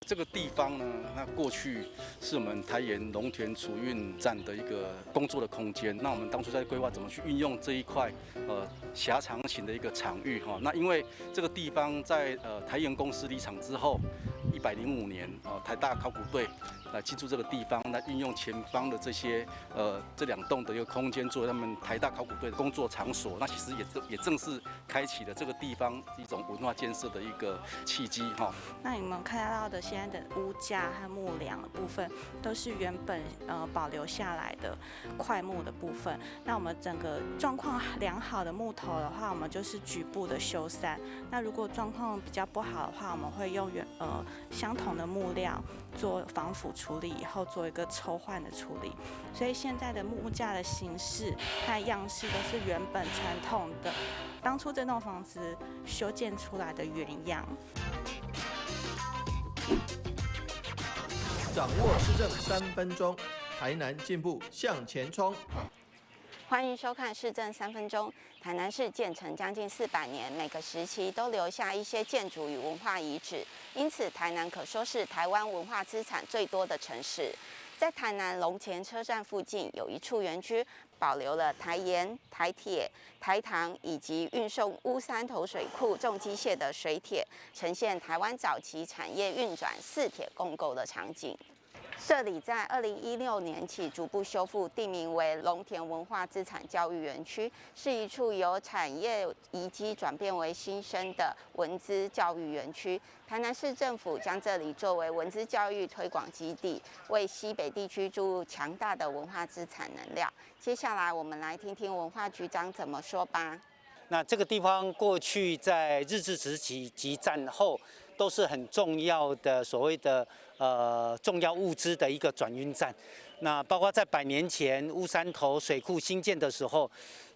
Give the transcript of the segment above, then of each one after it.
這個地方呢，那過去是我們台鹽農田儲運站的一個工作的空間。那我們當初在規劃怎麼去運用這一塊狹長型的一個場域哈。那因為這個地方在台鹽公司離場之後，105年，台大考古隊來進駐這個地方，來運用前方的這些這兩棟的一個空間，作為他們台大考古隊的工作場所。那其實也正是開啟了這個地方一種文化建設的一個契機哈。那你們看到的現在的屋架和木梁的部分，都是原本保留下來的塊木的部分。那我們整個狀況良好的木頭的話，我們就是局部的修繕。那如果狀況比較不好的話，我們會用相同的木料做防腐處理，以後做一個抽換的處理。所以現在的木架的形式和樣式都是原本傳統的，當初這棟房子修建出來的原樣。掌握市政3分鐘，台南進步向前衝。歡迎收看市政三分鐘。台南市建成將近400年，每個時期都留下一些建築與文化遺址，因此台南可說是台灣文化資產最多的城市。在台南龍前車站附近有一處園區，保留了台鹽、台鐵、台糖以及運送烏山頭水庫重機械的水鐵，呈現台灣早期產業運轉四鐵共構的場景。這裡在2016年起逐步修復，定名為龍田文化資產教育園區，是一處由產業遺跡轉變為新生的文資教育園區。台南市政府將這裡作為文資教育推廣基地，為西北地區注入強大的文化資產能量。接下來，我們來聽聽文化局長怎麼說吧。那這個地方過去在日治時期及戰後都是很重要的所謂的重要物資的一個轉運站。那包括在100年前烏山頭水庫興建的時候，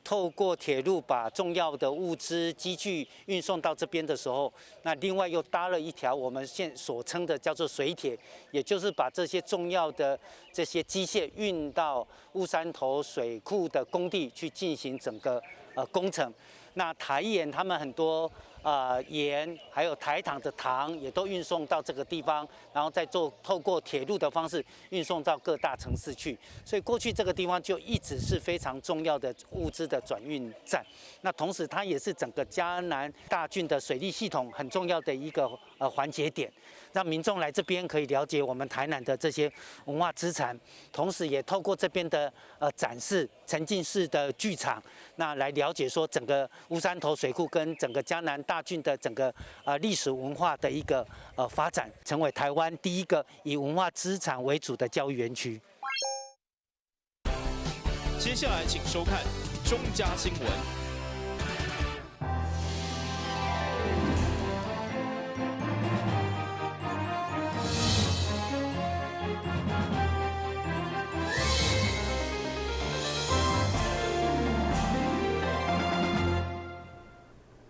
透過鐵路把重要的物資機具運送到這邊的時候，那另外又搭了一條我們現所稱的叫做水鐵，也就是把這些重要的這些機械運到烏山頭水庫的工地去進行整個工程。那台鹽他們很多鹽，還有台糖的糖也都運送到這個地方，然後再做透過鐵路的方式運送到各大城市去。所以過去這個地方就一直是非常重要的物資的轉運站。那同時它也是整個嘉南大郡的水利系統很重要的一個環節點，讓民眾來這邊可以了解我們台南的這些文化資產，同時也透過這邊的展示沉浸式的劇場，那來了解說整個烏山頭水庫跟整個嘉南大郡的整個歷史文化的一個發展，成為台灣第一個以文化資產為主的教育園區。接下來請收看中嘉新聞。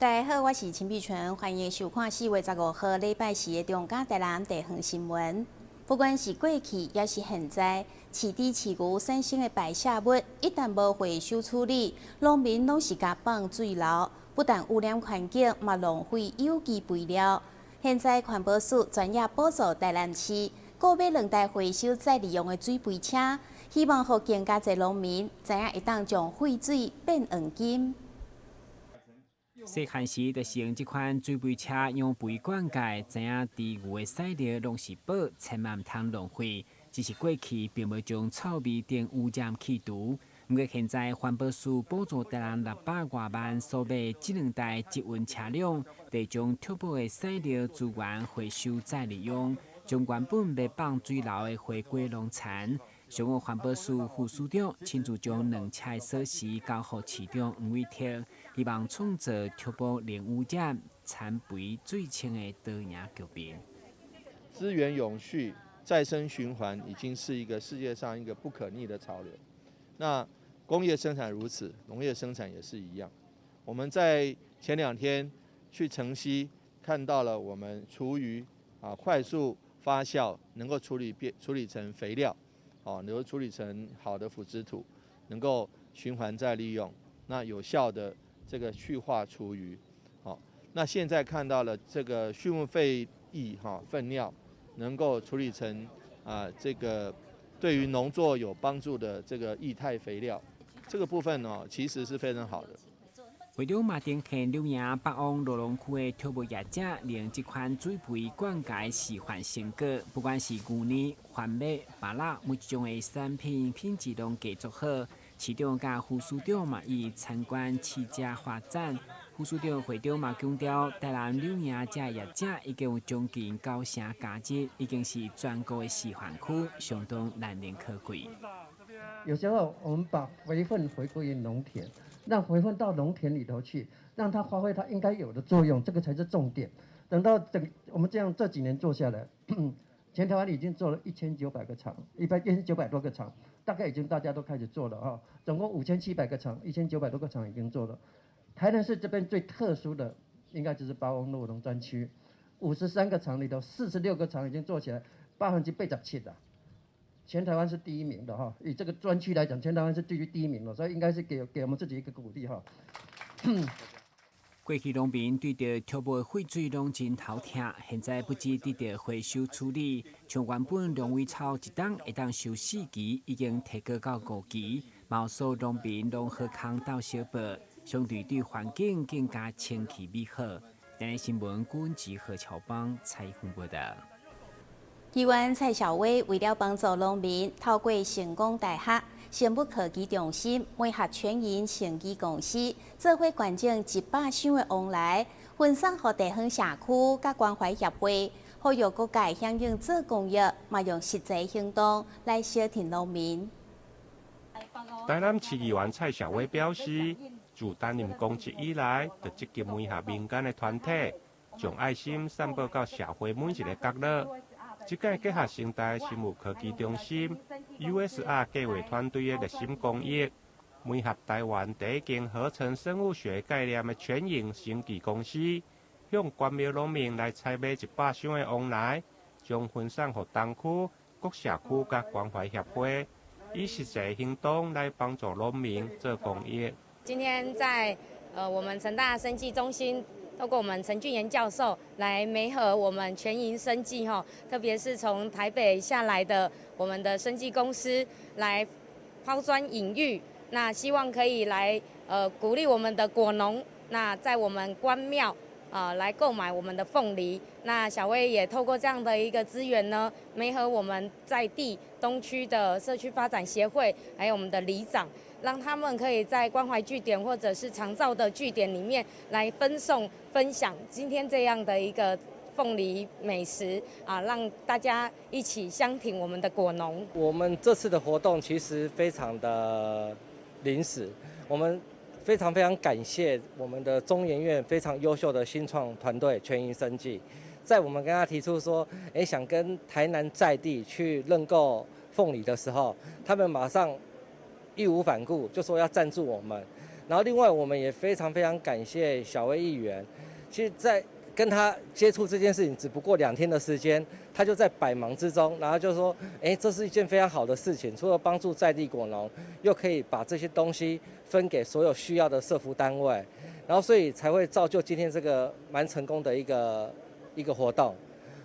大家好，我是陳碧純，歡迎收看4月15號禮拜四的中嘉台南地方新聞。不管是過去抑是現在，飼豬飼牛產生的排泄物，一旦無回收處理，農民攏是共放水流，不但污染環境，嘛浪費有機肥料。現在環保署專業補助台南市購買兩台回收再利用的水肥車，希望予更加濟農民知影會當將廢水變黃金。細漢時就是用這款水肥車養肥灌溉，知影豬牛的屎尿攏是寶，千萬毋通浪費。只是過去並無將臭味等污染去除。毋過現在環保署補助台南600外萬所買這兩台集運車輛，得將勅埔的屎尿資源回收再利用，將原本欲放水流的回歸農田。上午環保署副署長親自將兩車的鎖匙交予市長黃偉哲，希望創造勅埔零污染、殘肥水清的多贏局面。資源永續、再生循環已經是一個世界上一個不可逆的潮流。那工業生產如此，農業生產也是一樣。我們在前2天去城西看到了我們廚餘啊快速發酵，能夠處理變處理成肥料。哦，能夠處理成好的腐殖土，能夠循環再利用，那有效的這個去化廚餘。好，那現在看到了這個畜牧廢液哈糞尿，能夠處理成啊這個對於農作有幫助的這個液態肥料，這個部分呢其實是非常好的。會長馬丁縣柳營北旺羅龍區的畜牧業者，利用這款水肥灌溉示範成果，不管是牛奶、番麥、芭樂，每一種的產品品質攏繼續好。市長佮副市長嘛，伊參觀試食發展。副市長會長嘛強調，台南柳營這業者已經有將近九成加入，已經是全國的示範區，相當難能可貴。有時候我們把肥分回歸於農田。讓肥分到農田裡頭去，讓它發揮它應該有的作用，這個才是重點。等到整我們這樣這幾年做下來，全台灣已經做了1900個場，1900多個場，大概已經大家都開始做了哈。總共5700個場，1900多個場已經做了。台南市這邊最特殊的，應該就是八翁酪農專區，53個場裡頭，46個場已經做起來，87%了。全台灣是第一名的哈，以這個專區來講，全台灣是居於第一名的，所以應該是給我們自己一個鼓勵哈。過去農民對著畜牧廢水攏真頭痛，現在不只得著回收處理，像原本龍尾草一冬會當收四期，已經提高到五期，嘛予農民攏好康鬥相報，相對對環境更加清氣美好。台南新聞郭文吉何喬邦採訪報道。議員蔡小威為了幫助農民，透過成功大學生物科技中心，媒合全銀生技公司，做伙捐贈100箱的黃梨，分送予地方社區佮關懷協會，呼籲各界響應做公益，嘛用實際行動來相挺農民。台南市議員蔡小威表示，自擔任公職以來，就積極媒合民間的團體，將愛心散播到社會每一个角落。這屆結合成大生物科技中心 USR 計劃團隊的熱心公益，媒合台灣第一間合成生物學概念的全銀生技公司，向關廟農民來採買100箱的黃梨，將分送予東區各社區佮關懷協會，以實際行動來幫助農民做公益。今天在我們成大生技中心，透過我們陳俊賢教授來媒合我們全銀生技哈，特別是從台北下來的我們的生技公司來拋磚引玉，那希望可以來鼓勵我們的果農，那在我們關廟啊來購買我們的鳳梨。那小薇也透過這樣的一個資源呢，媒合我們在地東區的社區發展協會，還有我們的里長，讓他們可以在關懷據點或者是長照的據點裡面來分送分享今天這樣的一個鳳梨美食啊，讓大家一起相挺我們的果農。我們這次的活動其實非常的臨時，我們非常非常感謝我們的中研院非常優秀的新創團隊全銀生技，在我們跟他提出說，想跟台南在地去認購鳳梨的時候，他們馬上義無反顧就說要贊助我們，然後另外我們也非常非常感謝小薇議員，其實，在跟他接觸這件事情只不過2天的時間，他就在百忙之中，然後就說，這是一件非常好的事情，除了幫助在地果農，又可以把這些東西分給所有需要的社福單位，然後所以才會造就今天這個蠻成功的一個活動。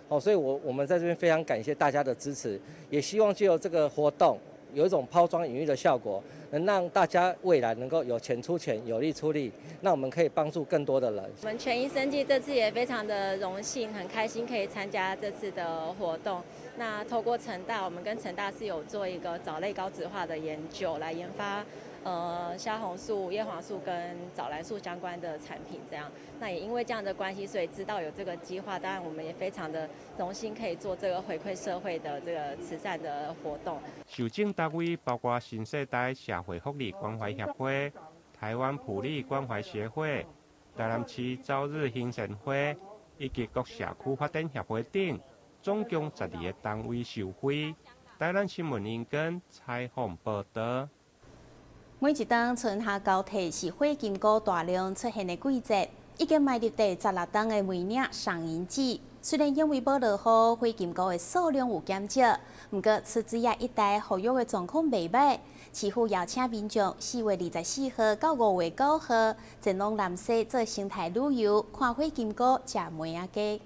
好，所以我們在這邊非常感謝大家的支持，也希望藉由這個活動，有一種拋磚引玉的效果，能讓大家未來能夠有錢出錢，有力出力，那我們可以幫助更多的人。我們全銀生技這次也非常的榮幸，很開心可以參加這次的活動。那透過成大，我們跟成大是有做一個藻類高質化的研究，來研發蝦紅素、葉黃素跟藻藍素相關的產品。這樣，那也因為這樣的關係，所以知道有這個計劃。當然，我們也非常的榮幸可以做這個回饋社會的這個慈善的活動。受贈單位包括新世代社會福利關懷協會、台灣普利關懷協會、台南市朝日興善會以及各社區發展協會等，總共12個單位受惠。台南新聞林根採訪報道。每一冬春夏交替是火金姑大量出現的季節，已經邁入第16冬的梅嶺賞銀子，雖然因為無落雨，火金姑的數量有減少，毋過出水仔一帶復育的狀況袂䆀。市府邀請民眾4月24號到5月9號前往南勢做生態旅遊，看火金姑食梅仔雞。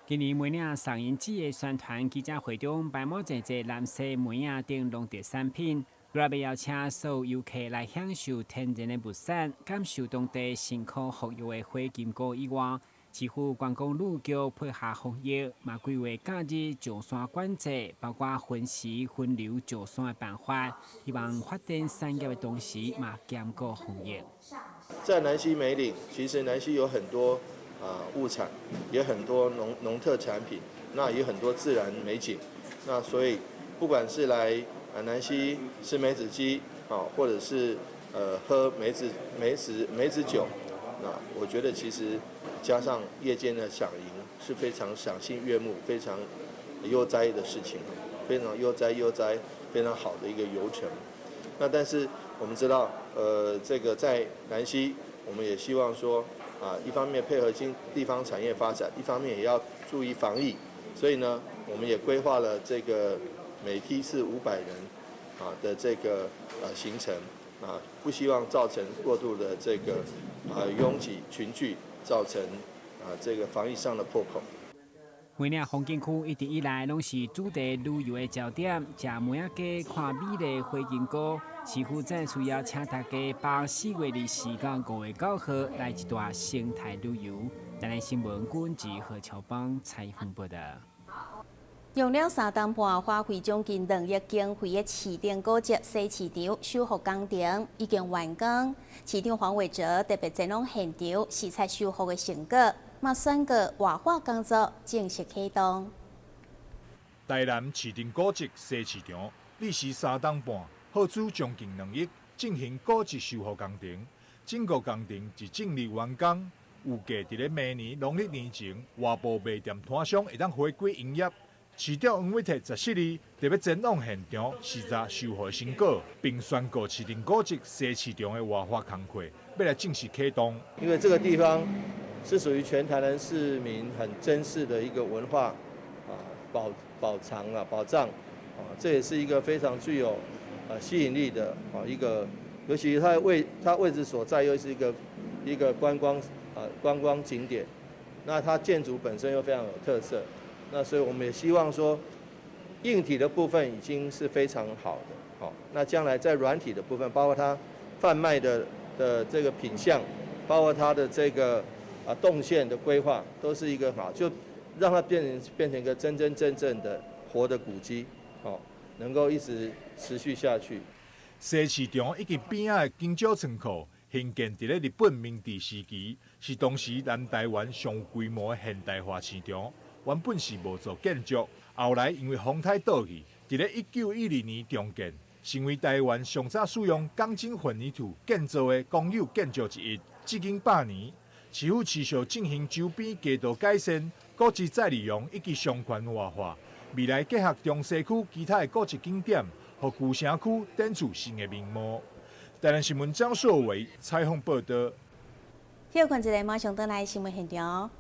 今年梅嶺賞櫻季的宣傳記者會中，擺滿濟濟南西梅仔等農特產品，閣欲邀請所有遊客來享受天然的物產，感受當地辛苦復育的火金菇以外，市府觀光旅局配合防疫，嘛規劃假日上山管制，包括分時分流上山的辦法，希望發展產業的同時，嘛兼顧防疫。在南溪梅嶺，其實南溪有很多物產，也很多農特產品，那也很多自然美景，那所以不管是來南溪吃梅子雞啊，或者是喝梅子酒，那我覺得其實加上夜間的賞櫻是非常賞心悅目、非常悠哉的事情，非常悠哉悠哉、非常好的一個遊程。那但是我們知道，這個在南溪，我們也希望說，一方面配合地方產業發展，一方面也要注意防疫，所以呢，我們也規劃了這個每梯次500人的這個行程，不希望造成過度的這個擁擠群聚，造成這個防疫上的破口。梅嶺風景區一直以來攏是主題旅遊的焦點，食梅仔雞、看美麗火金菇，市府再次邀請大家把握4月24到5月9號來一段生態旅遊。台南新聞郭文吉何喬邦採訪報道。用了3冬半，花費將近2億經費的市長古蹟西市場修復工程已經完工。市長黃偉哲特別前往現場視察修復的成果，嘛宣告活化工作正式啟動。台南市長古蹟西市場歷時3冬半，耗資將近2億進行古蹟修復工程。整個工程自正日完工，預計佇咧明年農曆年前，外部賣店攤商會當回歸營業。市長黃偉哲14日特別前往現場視察修復成果，並宣告市長古蹟西市場的活化工課欲來正式啟動。因為這個地方是屬於全台南市民很珍視的一個文化寶藏寶藏這也是一個非常具有吸引力的一個，尤其它位置所在又是一個觀光景點，那它建築本身又非常有特色。那所以我們也希望說，硬體的部分已經是非常好的，好，那將來在軟體的部分，包括它販賣的這個品項，包括它的這個動線的規劃，都是一個好，就讓它變成一個真真正正的活的古蹟，好，能夠一直持續下去。西市場以及邊仔的金蕉倉庫，興建佇咧日本明治時期，是當時南台灣上有規模的現代化市場。原本是無做建築，後來因為風颱倒去，佇咧1912年重建，成為台灣上早使用鋼筋混凝土建造的公有建築之一。至今100年，市府持續進行周邊街道改善、古蹟再利用以及商圈活化，未來結合中西區其他的古蹟景點，予舊城區展出新的面貌。台南新聞張碩偉採訪報道。休睏一下，馬上轉來新聞現場。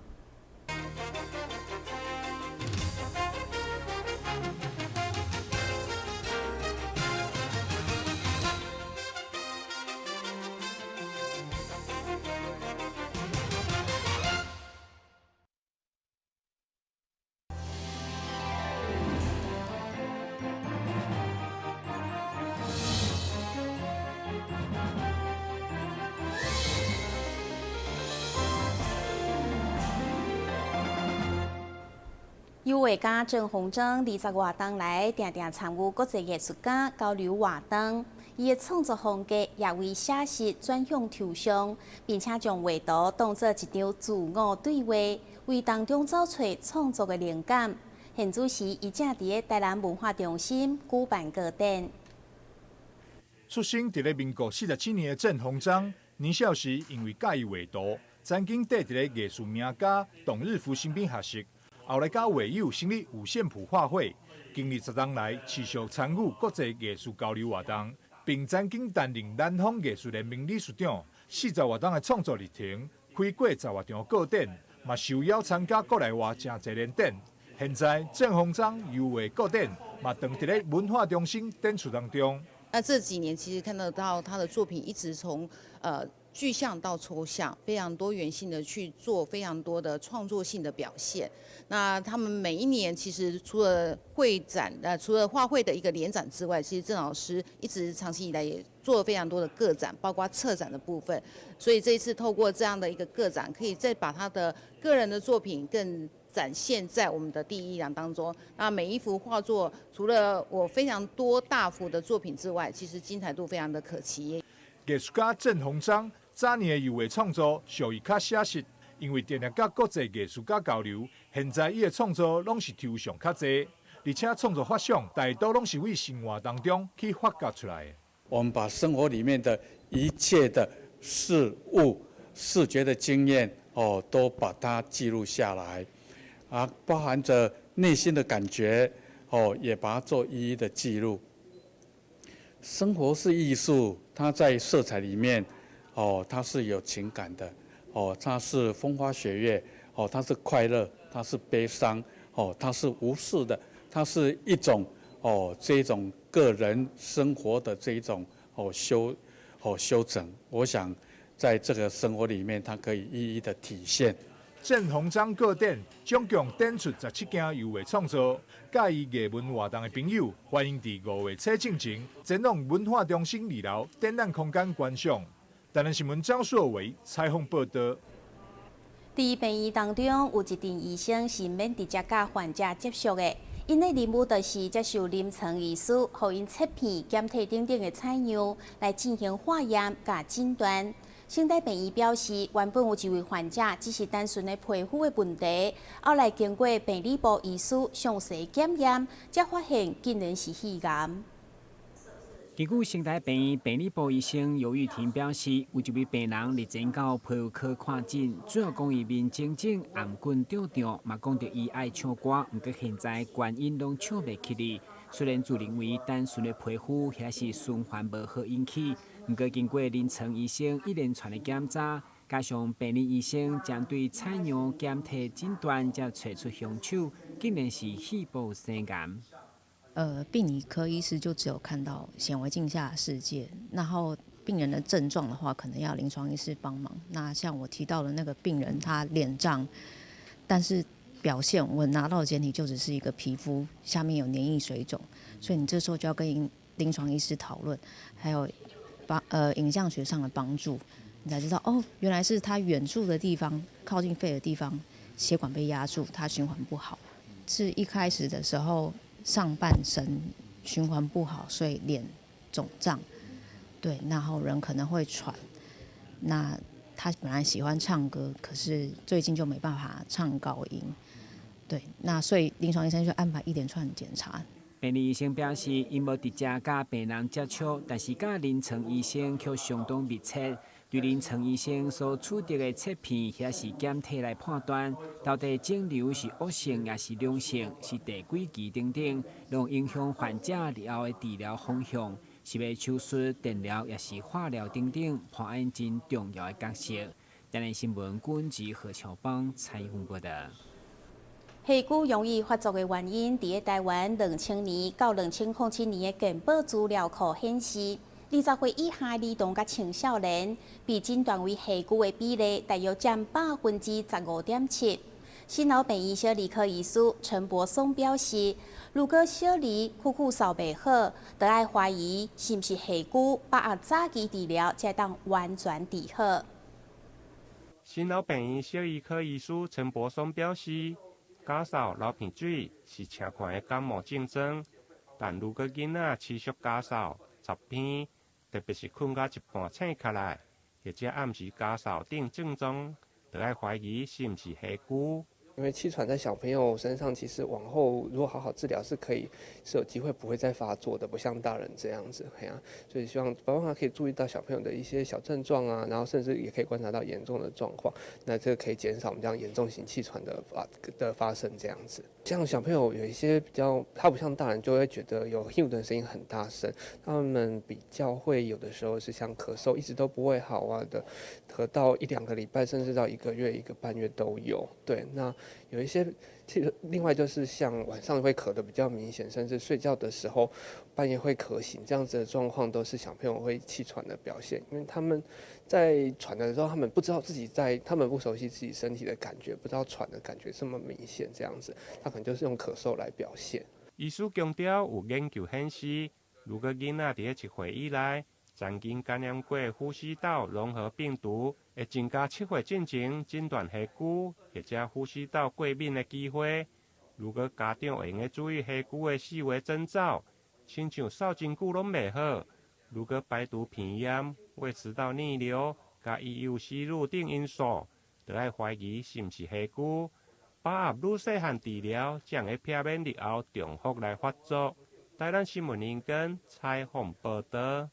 油畫家鄭鴻章20外冬來，定定參與國際藝術家交流活動。伊的創作風格也為寫實轉向抽象，並且將畫圖當作一場自我對話，為當中找出創作的靈感。現此時，伊正佇咧台南文化中心舉辦個展。出生佇咧民國47年的鄭鴻章，年少時因為佮意畫圖，曾經綴佇咧藝術名家董日福身邊學習。後來佮畫友成立五線譜畫會，經歷10冬來持續參與國際藝術交流活動，並曾經擔任南方藝術聯盟理事長。40外冬的創作歷程，開過10外場個展，嘛受邀參加國內外誠濟聯展。現在鄭鴻章油畫個展嘛，當佇咧文化中心展出當中。那這幾年其實看得到他的作品一直從具象到抽象，非常多元性的去做非常多的創作性的表現。那他們每一年其實除了會展，除了畫會的一個聯展之外，其實鄭老師一直長期以來也做了非常多的個展，包括策展的部分。所以這一次透過這樣的一個個展，可以再把他的個人的作品更展現在我們的第一藝廊當中。那每一幅畫作，除了我非常多大幅的作品之外，其實精彩度非常的可期。藝術家鄭鴻章早年的油畫創作屬於較寫實，因為定定佮國際藝術家交流，現在伊的創作攏是抽象較濟，而且創作發想大多攏是為生活當中去發掘出來的。我們把生活裡面的一切的事物、視覺的經驗哦，都把它記錄下來，啊，包含着內心的感覺哦，也把它做一一的記錄。生活是藝術，它在色彩裡面，哦，它是有情感的，哦，它是風花雪月，哦，它是快樂，它是悲傷，哦，它是無事的，它是一種哦，這種個人生活的這一種哦修整。我想在這個生活裡面，它可以一一的體現。鄭鴻章個展總共展出17件油畫創作，佮意藝文活動的朋友，歡迎佇5月初進前前往文化中心二樓展覽空間觀賞。台南新聞張碩偉採訪報導。佇病院當中，有一陣醫生是免直接佮患者接觸的，𪜶的任務就是接受臨床醫師，予𪜶切片、檢體等等的採樣，來進行化驗佮診斷。省大病院表示，原本有一位患者只是單純的皮膚的問題，後來經過病理部醫師詳細檢驗，才發現竟然是肺癌。根據省大病院病理部醫生尤玉婷表示，有一位病人日前到皮膚科看診，主要講伊面腫腫、頷頸脹脹，嘛講著伊愛唱歌，毋過現在原音攏唱袂起哩。雖然自認為單純的皮膚抑是循環無好引起，毋過經過臨床醫生一連串的檢查，加上病理醫生針對採樣檢體診斷，才揣出兇手，竟然是肺部腺癌。病理科醫師就只有看到顯微鏡下的世界，然後病人的症狀的話，可能要臨床醫師幫忙。那像我提到的那個病人，他臉脹，但是表現我拿到的檢體就只是一個皮膚下面有黏液水腫，所以你這時候就要跟臨床醫師討論，還有影像學上的幫助，你才知道哦，原來是他遠處的地方，靠近肺的地方，血管被壓住，他循環不好。是一開始的時候，上半身循環不好，所以臉腫脹，對，然後人可能會喘。那他本來喜歡唱歌，可是最近就沒辦法唱高音，對，那所以臨床醫生就安排一連串檢查。病理醫生表示，𪜶無直接佮病人接觸，但是佮臨床醫生卻相當密切。對臨床醫生所取得的切片抑是檢體來判斷，到底腫瘤是惡性抑是良性，是第幾期等等，攏影響患者日後的治療方向，是欲手術、電療抑是化療等等，扮演真重要的角色。台南新聞軍及何巧邦採訪報導。氣疽容易發作的原因，佇咧台灣2000年到2007年的健保資料庫顯示，20歲以下兒童佮青少年被診斷為氣疽的比例大約佔15.7%。新老病院小兒科醫師陳柏松表示，如果小兒咳咳嗽袂好，就愛懷疑是毋是氣疽，把握早期治療才會當完全治好。新老病院小兒科醫師陳柏松表示，咳嗽、流鼻水是常見的感冒症狀，但如果囡仔持續咳嗽10天，特別是睏到一半醒起來，或者暗時咳嗽等症狀，就愛懷疑是毋是氣疽。因為氣喘在小朋友身上，其實往後如果好好治療，是可以是有機會不會再發作的，不像大人這樣子，嘿啊，所以希望爸爸媽媽可以注意到小朋友的一些小症狀啊，然後甚至也可以觀察到嚴重的狀況，那這個可以減少我們這樣嚴重型氣喘的發生這樣子。像小朋友有一些比較，他不像大人就會覺得有 h 的聲音很大聲，他們比較會有的時候是像咳嗽，一直都不會好啊的，咳到一兩個禮拜，甚至到一個月、一個半月都有。對，那有一些，其实另外就是像晚上会咳得比较明显，甚至睡觉的时候半夜会咳醒，这样子的状况都是小朋友会气喘的表现。因为他们在喘的时候，他们不知道自己在，他们不熟悉自己身体的感觉，不知道喘的感觉这么明显，这样子，他可能就是用咳嗽来表现。医师强调，有研究显示，如果囡仔伫7岁以内，曾经感染过呼吸道融合病毒，会增加7岁进前诊断血蛆或者呼吸道过敏的机会。如果家长会用得注意血蛆的四个征兆，亲像嗽真久拢袂好，如果排除鼻炎、胃食道逆流、佮异物吸入等因素，就爱怀疑是毋是血蛆。把握愈细汉治疗，才会避免日后重复来发作。台南新闻林根采访报道。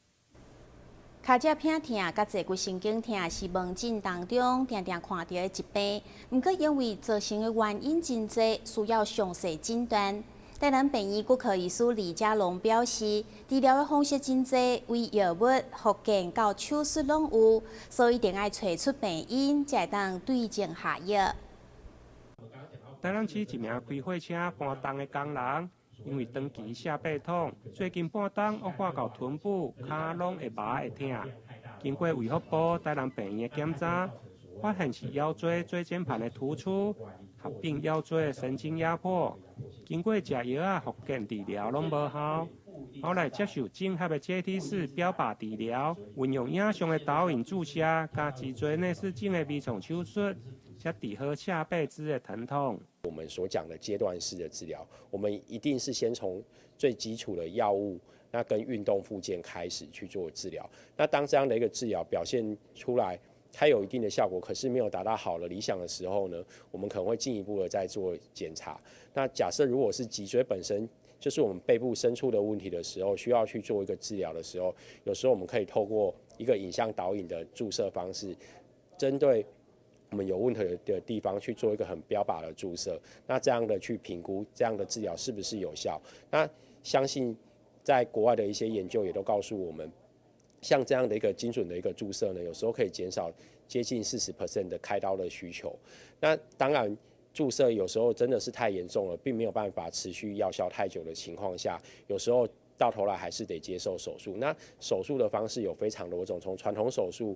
跤脊偏疼、佮坐骨神经疼是门诊当中定定看到的疾病，毋过因为造成的原因真济，需要详细诊断。台南病院骨科医师李家龙表示，治疗的方式真济，为药物、复健到手术拢有，所以一定爱揣出病因，才会当对症下药。台南市一名开货车搬重的工人，因为长期下背痛，最近半冬恶化到臀部、跤拢会麻会疼。经过卫福部台南病院的检查，发现是腰椎椎间盘的突出，合并腰椎的神经压迫。经过食药仔、复健治疗拢无效，后来接受整合的阶梯式标靶治疗，运用影像的导引注射，佮脊椎内视镜的微创手术，才治好下背肢的疼痛。我们所讲的阶段式的治疗，我们一定是先从最基础的药物，那跟运动复健开始去做治疗。那当这样的一个治疗表现出来，它有一定的效果，可是没有达到好的理想的时候呢，我们可能会进一步的再做检查。那假设如果是脊椎本身就是我们背部深处的问题的时候，需要去做一个治疗的时候，有时候我们可以透过一个影像导引的注射方式，针对我们有问题的地方去做一个很标靶的注射，那这样的去评估这样的治疗是不是有效？那相信在国外的一些研究也都告诉我们，像这样的一个精准的一个注射呢，有时候可以减少接近40% 的开刀的需求。那当然，注射有时候真的是太严重了，并没有办法持续药效太久的情况下，有时候到头来还是得接受手术。那手术的方式有非常多种，从传统手术、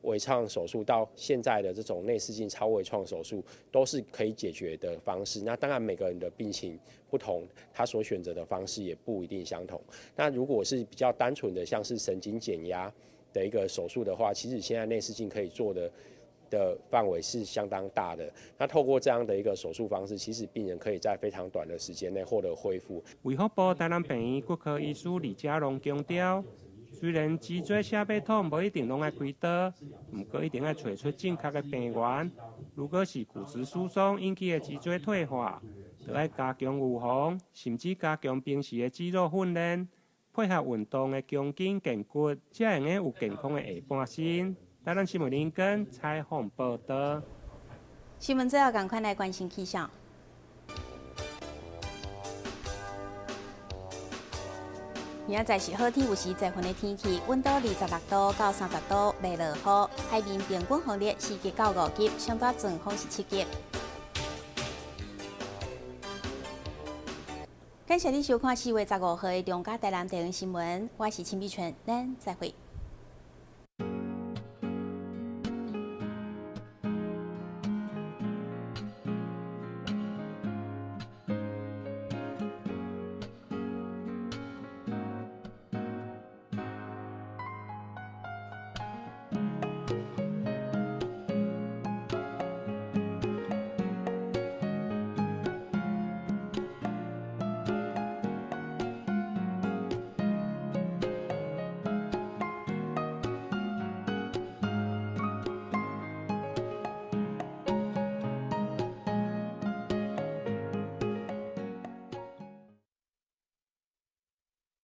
微创手术到现在的这种内视镜超微创手术，都是可以解决的方式。那当然每个人的病情不同，他所选择的方式也不一定相同。那如果是比较单纯的，像是神经减压的一个手术的话，其实现在内视镜可以做的范围是相当大的。那透过这样的一个手术方式，其实病人可以在非常短的时间内获得恢复。卫福部台南病院骨科医师李家龙强调，虽然脊椎下背痛无一定拢爱开刀，毋过一定爱揣出正确的病源。如果是骨质疏松引起的脊椎退化，就爱加强预防，甚至加强平时的肌肉训练，配合运动的强筋健骨，才会用有健康的下半身。台南新闻林根采访报道。新闻最后，赶快来关心气象。明仔载是好天，有时侪云的天气，温度26度到30度，袂落雨。海面平均风力4级到5级，上大阵风是7级。感谢你收看4月15号的中嘉台南地方新闻，我是陈美泉，咱再会。